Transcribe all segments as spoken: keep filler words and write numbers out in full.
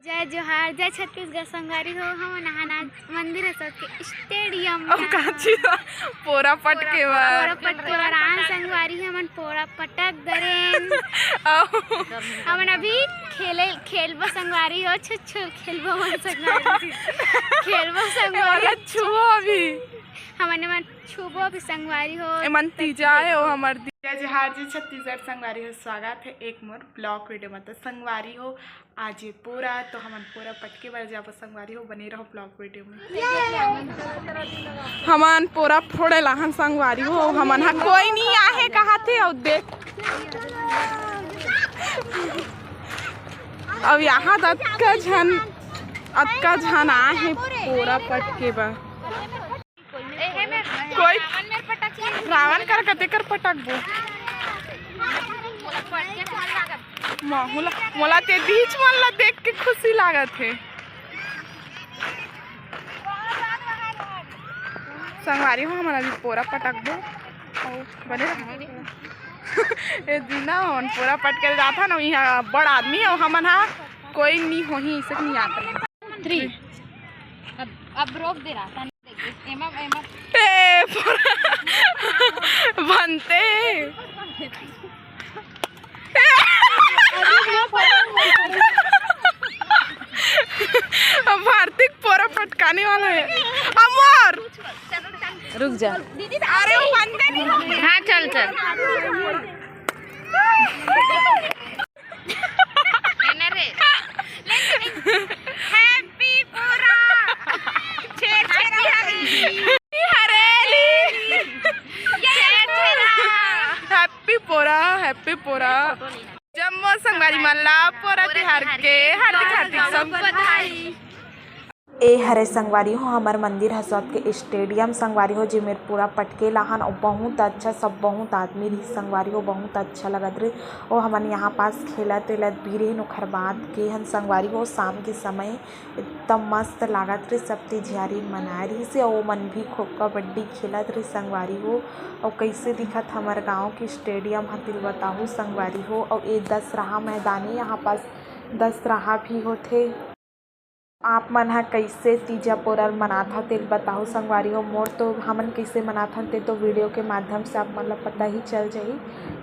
जय जोहार, जय छत्तीसगढ़ संगवारी हो। हमन आहान आज मंदिर हसौद के stadium अब म। काची ला पोरा पटके बर। पोरा पटके बर आहान संगवारी हो, हमन पोरा पटक डरेन। अउ हमन अभी खेले, खेलबो संगवारी हो, छुछुल खेलबो हमन संगवारी। खेलबो संगवारी। वाला छुओ अभी। हमन एमन छुबो अभी संगवारी हो। एमन तीजा हे, ओ हमर दी-, जय जोहार जी छत्तीसगढ़ संगवारी हो, स्वागत हे एक मोर vlog video म। त संगवारी हो, आज ये पोरा, तो हमन पोरा पटके बर जाबो संगवारी हो, बने रहो vlog video म। हमन पोरा फोड़े लाहन संगवारी हो, हमन हा कोई नी आहे कहाथे, अउ देख, अउ यहाँ त अतका झन, अतका झन आहे पोरा पटके बर। कोई रावण कर कते कर पटकबो। मोला, मोला ते दीच मन ला देख के खुशी लागत हे। संगवारी हो, हमन अभी पोरा पटकबो। अउ बने रहो। ए दीना, हमन पोरा पटके जाथन, इहाँ बड़ आदमी अउ हमन हा कोई नी होही, इसे नी आता। Three। अब, अब रोक दे रहा था। एमा, एमा। ए, पोरा। बनते। अब भारती पोरा पटकाने वाला है। अमर। रुक जा। अरे, वो बनते नहीं। हाँ, चल, चल। एना रे। Happy पोरा। छे, छे, हरेली। छे, छे, छे। Happy Pora, happy Pora. जम्मो संगवारी मन ला पोरा तिहार के हार्दिक, हार्दिक सब बधाई। ए हरे संगवारी हो, हमर मंदिर हसौद के stadium संगवारी हो, जेमेर पूरा पटके लाहन अउ बहुत अच्छा, सब बहुत आदमी रही संगवारी हो, बहुत अच्छा लगत रहे। अउ हमन यहाँ पास खेलत एलत भी रहिन, ओखर बाद गे हन संगवारी हो। शाम के समय एकदम मस्त लागत रहे, सब तिजियारी मनाए रहिस हे, अउ ओमन भी खो कबड्डी खेलत रहे संगवारी हो। अउ कइसे दिखत हमर गाँव के stadium ह, तेल बताहू संगवारी हो। अउ ए दसराहा मैदान ए, यहाँ पास दसराहा भी होथे। आप मन ह कइसे तीजा पोरा ल मनाथव, तेल बताहू संगवारी हो। मोर तो हमन कइसे मनाथन, ते तो video के माध्यम से आप मन ल पता ही चल जाही,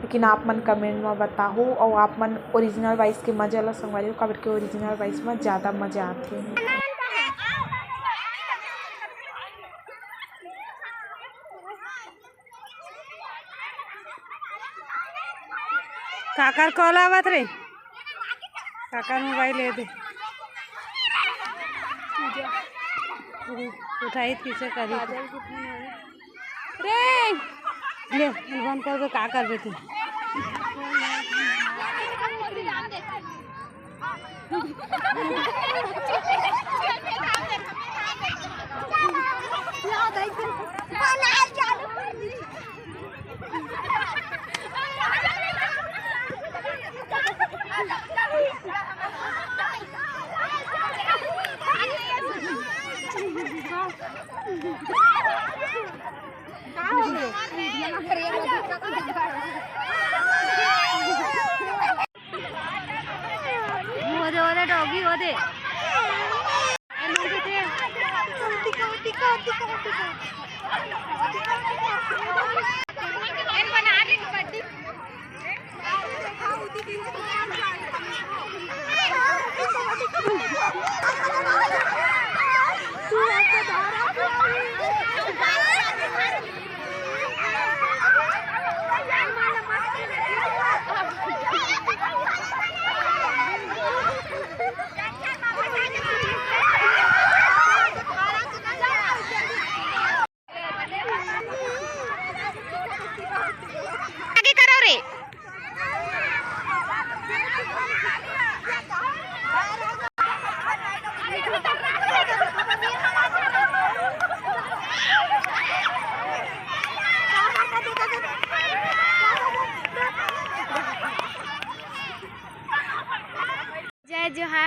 लेकिन आप मन comment म बताहू, अउ आप मन original voice के मजा लो संगवारी हो, काबर के original voice म ज़्यादा मजा आथे। काकर call आवत रे? काकर mobile ए दे। उठाई त किसे करी? रे! ले, बंद कर दो, का करबे तू? ओदे, ओदे, doggy, ओदे। आगे करो रे।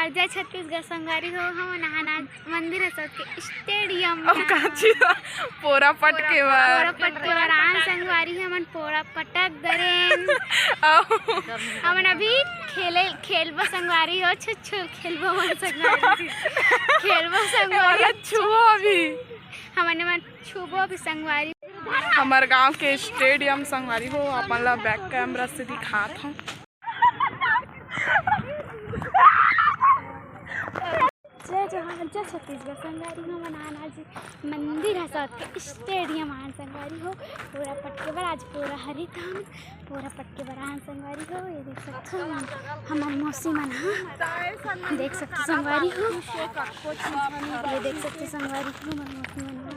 जय छत्तीसगढ़ संगवारी हो, हमन आन आज मंदिर हसौद के stadium में। काची पोरा पटके बर। पोरा पटके बर आन संगवारी, हमन पोरा पटक दरेन। हमन अभी खेले, खेलबो संगवारी हो, छुच्छुल खेलबो हमन संगवारी। खेलबो संगवारी। छुओ अभी। हमन मन छुबो अभी संगवारी। हमर गांव के stadium संगवारी हो, अपन ला back camera से दिखात हूँ। जय जोहार, जय छत्तीसगढ़ संगवारी हो, हमन आन आज मंदिर हसौद के stadium आन संगवारी हो, पोरा पटके बर आज पोरा हरे काम, पोरा पटके बर आन संगवारी हो। ये देख सकथो हमर मौसी मन हा, देख सकथो संगवारी हो, ये देख सकथो संगवारी हो, हमर मौसी मन हा।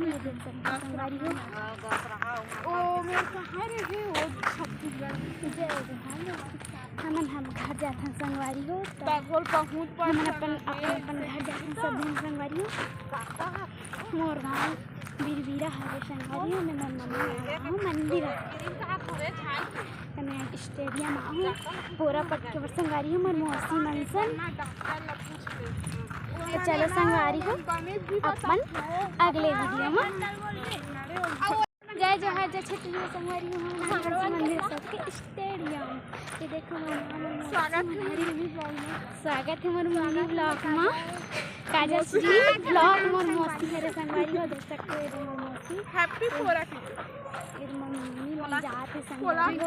ये देख सकथो संगवारी हो। जय जोहार। हमन हम घर जाथन संगवारी हो, त हमन अपन, अपन, अपन घर जाथन सब झन संगवारी हो। मोर गाँव बिरबिरा हरे संगवारी हो, मैं मोर मम्मी आए हूँ मंदिर आ। त मैं stadium आहूँ, पोरा पटके बर संगवारी हो, मोर मौसी मन सन। त चलो संगवारी हो, अपन अगले video में। जय जोहार, जय छत्तीसगढ़ संगवारी हो, हमन आज मंदिर हसौद के stadium। ये देखो, हमर स्वागत हे मोर mini vlog में। स्वागत हे मोर mini vlog में। काजल श्री vlog मोर मौसी हरे संगवारी हो, देख सकथो ये मोर मौसी। Happy पोरा की। ये मोर मम्मी मन जात हे संगवारी हो।